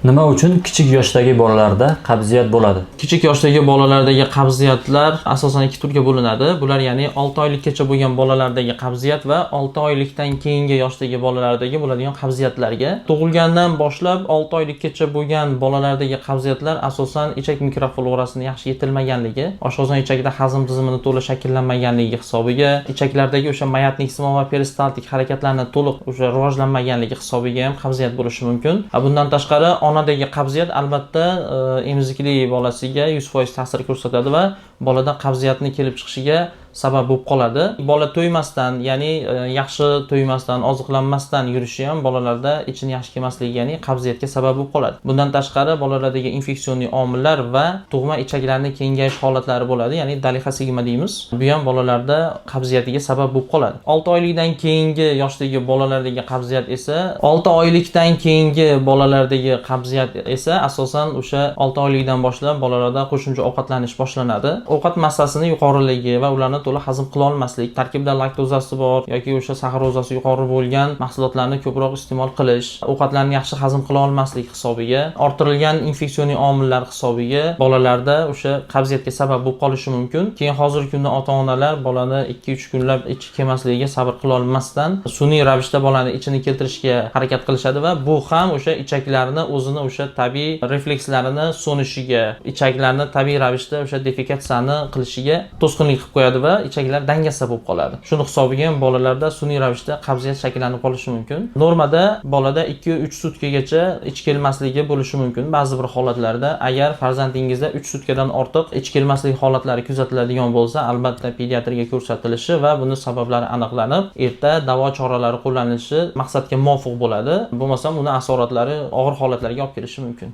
Nima uchun kichik yoshdagi bolalarda qabziyat bo'ladi? Kichik yoshdagi bolalardagi qabziyatlar asosan ikki turga bo'linadi. Bular, ya'ni 6 oylikgacha bo'lgan bolalardagi qabziyat va 6 oylikdan keyingi yoshdagi bolalardagi bo'ladigan qabziyatlarga. Tug'ilgandan boshlab 6 oylikgacha bo'lgan bolalardagi qabziyatlar asosan ichak mikroflorasini yaxshi yetilmaganligi, oshqozon ichakda hazm tizimini to'la shakllanmaganligi hisobiga, ichaklardagi o'sha mayatnik simon va peristaltik harakatlarni to'liq o'sha rivojlanmaganligi hisobiga ham qabziyat bo'lishi mumkin. Bundan tashqari, onadagi qabziyat albatta emizikli bolasiga 100% ta'sir ko'rsatadi va bolada qabziyatni kelib chiqishiga sabab bo'lib qoladi. Bola to'ymasdan, ya'ni yaxshi to'ymasdan, oziqlanmasdan yurishi ham bolalarda ichini yaxshi kelmasligi, ya'ni qabziyatga sabab bo'lib qoladi. Bundan tashqari, bolalardagi infeksionli omillar va tug'ma ichaklarni kengayish holatlari bo'ladi, ya'ni dolichosigma deymiz. Bu ham bolalarda qabziyatiga sabab bo'lib qoladi. 6 oylikdan keyingi yoshdagi bolalardagi qabziyat esa, 6 oylikdan keyingi bolalardagi qabziyat esa asosan o'sha 6 oylikdan boshlab bolalarda qo'shimcha ovqatlanish boshlanadi. Ovqat massasini yuqoriligi va ularni to'la hazm qila olmaslik, tarkibida laktozasi bor yoki o'sha saxarozasi yuqori bo'lgan mahsulotlarni ko'proq iste'mol qilish, ovqatlarni yaxshi hazm qila olmaslik hisobiga, orttirilgan infeksionli omillar hisobiga bolalarda o'sha qabziyatga sabab bo'lib qolishi mumkin. Keyin hozirgi kunda ota-onalar bolani 2-3 kunlab ichi kelmasligiga sabr qila olmasdan sun'iy ravishda bolani ichini keltirishga harakat qilishadi va bu ham o'sha ichaklarni o'zini o'sha tabiiy reflekslarini so'nishiga, ichaklarni tabiiy ravishda o'sha defekatsiyani qilishiga to'sqinlik qilib qo'yadi va ichaklar dangasa bo'lib qoladi. Shuni hisobiga ham bolalarda sun'iy ravishda qabziyat shakllanib qolishi mumkin. Normada bolada 2-3 sutkagacha ich kelmasligi bo'lishi mumkin. Ba'zi bir holatlarda, agar farzandingizda 3 sutkadan ortiq ich kelmaslik holatlari kuzatiladigan bo'lsa, albatta pediatrga ko'rsatilishi va buni sabablari aniqlanib, erta davo choralari qo'llanilishi maqsadga muvofiq bo'ladi. Bo'lmasam uni asoratlari og'ir holatlarga olib kelishi mumkin.